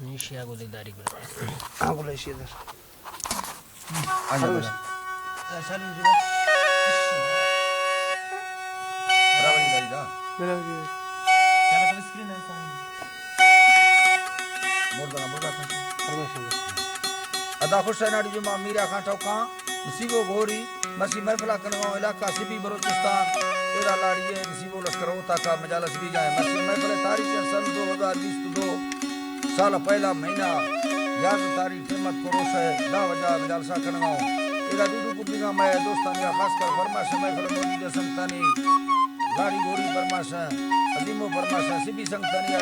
نیشیا گو دیداری گڑا۔ ہاں، گڑا ایشی در۔ آیا بلا۔ برابر داری دا۔ برابر داری۔ مردہ، مردہ۔ ادا خوش ہے ناڑی جمعہ میرا خان ٹوکاں۔ نصیبو گھوری، مرسی محفل ءَ کنگاؤں علاقہ سبی بلوچستان، ایرا لاڑی ءِ نصیبو لشکر ہوتا کا مجالس بیگا ایں۔ مرسی محفل ءِ تاریخ ایں سن دو ہزار بیست دو، سال پہلا مہینہ یازدہ تاریخ قیمت کو روش ہے، دہ بجا مجالسا کنگاؤں۔ ایرا دو دو پبلکاں مئے دوستانی خاص کر فرمائش محفل موجود ہے سنگتانی، لاڑی گھوری فرمائش ایں، عظیمو فرمائش ایں، سبی سنگتانی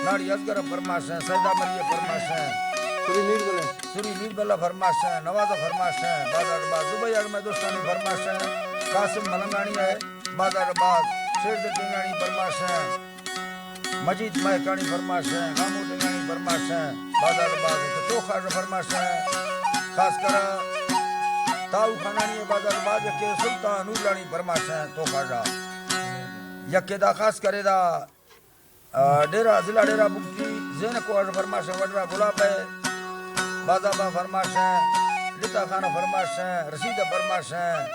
لاڑی ازگر فرمائش ایں، سیدا مری فرمائش ایں۔ سری میر بلے۔ سری میر بلا فرمائش ایں، نوازا فرمائش ایں، بازار باز زبیر مئے دوستانی فرمائش ایں، قاسم ملنگانی ہے، بازار باز شیر دل ڈنگانی فرمائش ایں، مجید مہکانی فرمائش ایں، غامو ڈنگانی فرمائش ایں، بازار باز کہ تو خاص فرمائش ایں، خاص کر تاؤ خانانی ہے، بازار باز کہ سلطان نورلانی فرمائش ایں، تو خاصا یکے دا خاص کرے دا۔ آ، ڈیرہ، ضلع ڈیرہ بگٹی، زینک واڑ فرمائش ایں، وڈرا گلاب ہے، بازار با فرمائش ایں، لتا خانہ فرمائش ایں، رشید فرمائش ایں،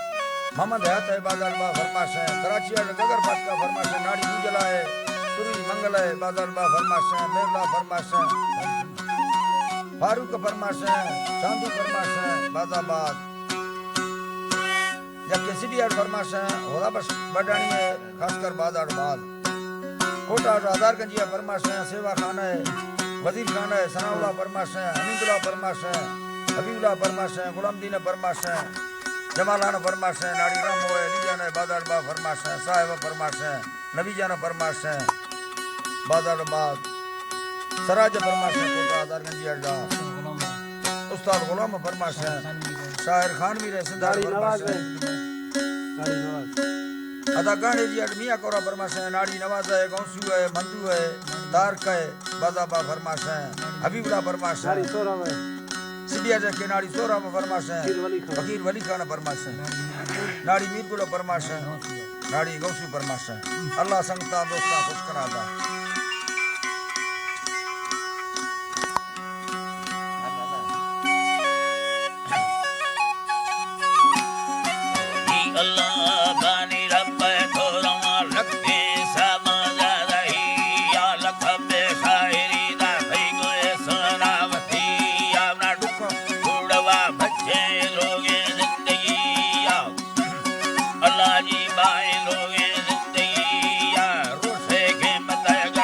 محمد حیات ہے، بازار با فرمائش ایں، کراچی واڑ گگر فاٹکا فرمائش ایں، ناڑی بوجلا ہے، سری منگل ہے، بازار با فرمائش ایں، میرلا فرمائش ایں، فاروق فرمائش ایں، چاندو فرمائش ایں، بازار باز۔ یک کسی بھی ہر فرمائش ایں، خدا بخش بڈانی ہے، خاص کر بازار باز۔ کوٹا ہزار گنجی فرمائش ایں، سیوا خانہ ہے، وزیر خانہ ہے، ثناء اللہ فرمائش ایں، حمید اللہ فرمائش ایں، حبیب اللہ فرمائش ایں، غلام دین فرمائش ایں، جمال خان فرمائش ایں، ناڑی رحم ہوئے، علی جان ہے، بازار با فرمائش ایں، صاحب فرمائش ایں، نبی جان فرمائش ایں، بازار باز۔ سراج فرمائش ایں، کوٹا ہزار گنجی اڈا۔ استاد غلام فرمائش ایں، شاعر خان میر ہے، سندھاڑ ناڑی فرمائش نواز ایں۔ ہے۔ ناڑی نواز۔ ادا گانڈے جی اڈ میاں کورا فرمائش ایں، ناڑی نواز ہے، گونسو ہے، مندو ہے، تارک ہے، بازار با فرمائش ایں، حبیب اللہ فرمائش ایں۔ ناڑی سورا ہے۔ سبی اجے کے ناڑی سورا فرمائش ایں۔ فقیر ولی خان۔ فقیر ولی خان فرمائش ایں۔ ناڑی میر گل فرمائش ایں۔ ناڑی گونسو فرمائش ایں۔ اللہ سنگتاں دوستاں خوش کنا دا۔ جی اللہ بانی رب تو رواں لکھیں سما رہی یا لکھ بے شاعری دا خی گوئے سناوتی یا نا ڈکھ گڑوا بچے لوگے زندگی یا اللہ جی بائیں لوگے زندگی یا روشے کے متعلق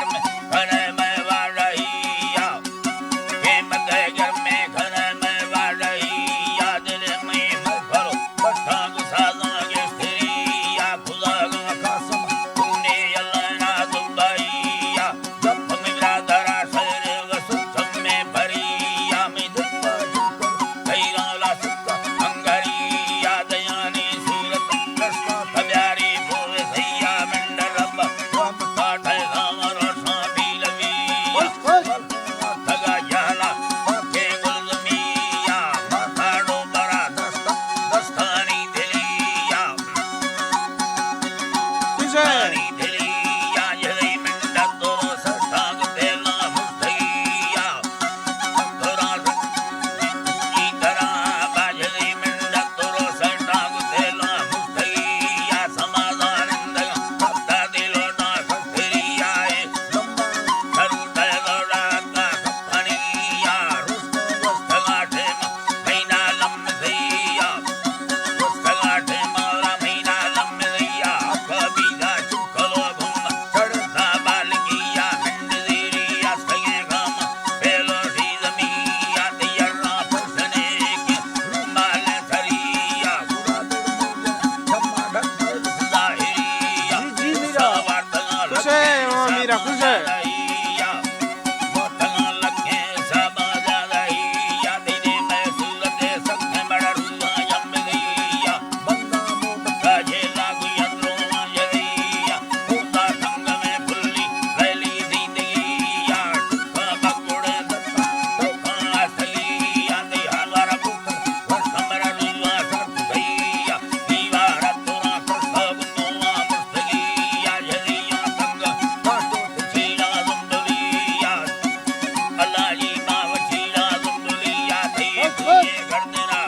لالی باوچی را زندلیا تئی، تئی گردنا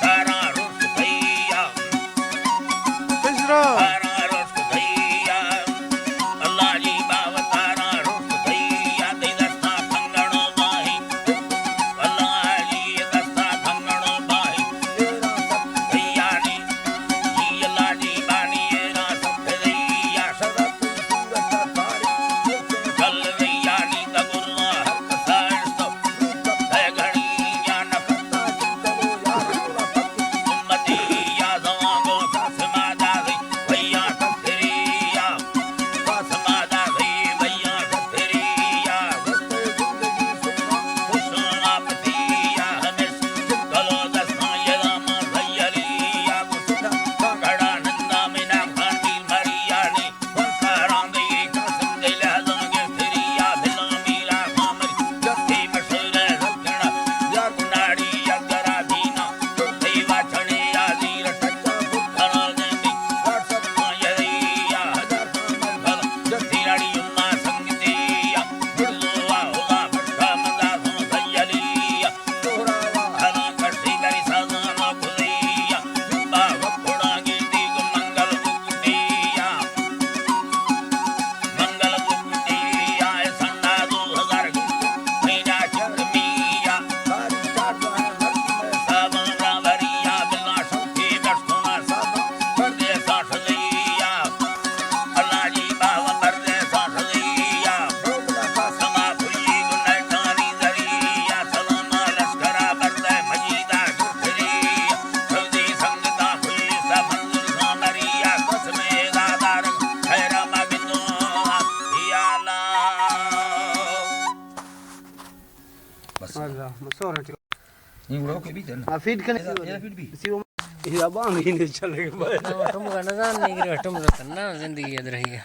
تارا رشک تئیا۔ پسرا۔ تارا رشک تئیا۔ لالی باو تارا رشک تئیا۔ تئی دستا کنگنو باہی۔ لالی دستا کنگنو باہی۔ تئیانی۔ لالی بانی را سکھ تئیا۔ بس۔ اللہ، مسور ہے۔ یہ گڑا اوکے بھی تھا نا؟ ہاں، فیڈ کرنے۔ یہ فیڈ بھی۔ اسی وہ، یہ ابان ہی نہیں چلے گا۔ ٹم کا نظام نہیں کرے، ٹم رتن نا زندگی ادرہی ہے۔